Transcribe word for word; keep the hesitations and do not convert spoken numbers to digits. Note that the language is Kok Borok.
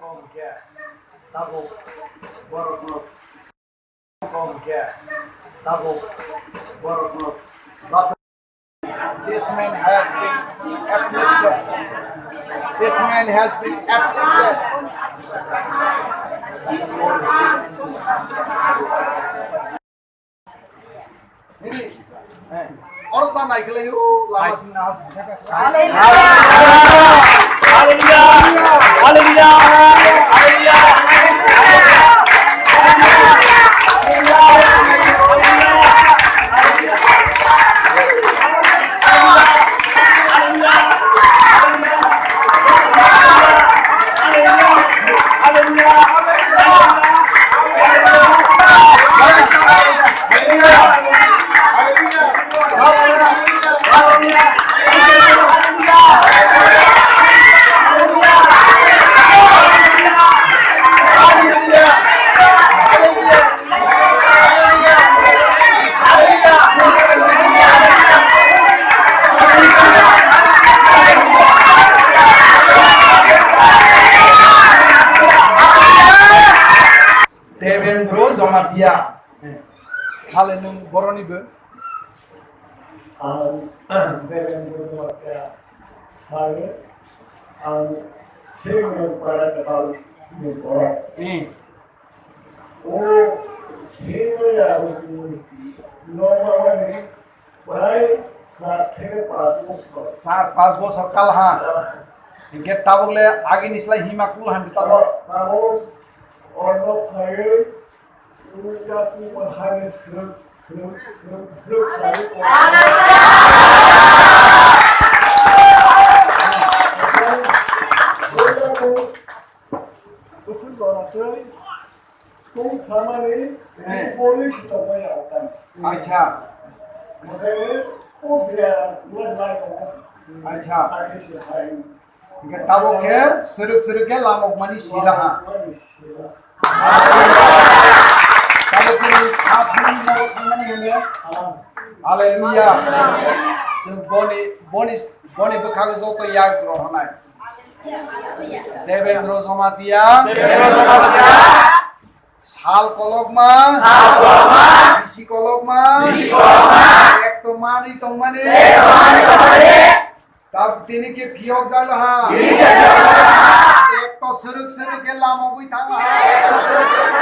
Kom khe tabuk borokno, kom khe tabuk borokno basa. This man has been afflicted. This man has been afflicted. Nini, eh, oro ta nai khlai, o, lama sing na. Hallelujah! Hallelujah! Hallelujah! Devendra Jamatia. Sale nwng boroni bo? Ang Devendra Jamatia sale, ang Sengmon para kebal ni borok. Hmm. O Sengmon ya, normal ni Prai char theke panch bosor. Char panch bosor kal ha. Hinkhe tabuk le agini slai hima kul han tabuk. Tabuk orno phaiwi ulta kubar hani srwk, srwk, srwk, srwk khaiwi. Kusuk jora tei tung thamani, eh, police tongmani ang tang. Acha. Okhai o biya lai lai tongo. Acha. Ani se hai. Hingke tabok khe srwk srwk khe lamok mani sila ha. Lamok mani sila. Tabok khe ni kha phung mo thangmani hwnle. Hallelujah. Chwng boni, boni, boni bwkhago joto yak rohonai. Devendra Jamatia. Devendra Jamatia. Sal kolokma. Sal kolokma. Bisi kolokma. Bisi kolokma. Ekto manwi tongmani. Ekto manwi tongmani. Tab tini ke phiyok jalo ha. Tini ke phiyok jalo ha. Ekto srwk srwk ke lama bui thang ha. Ekto srwk srwk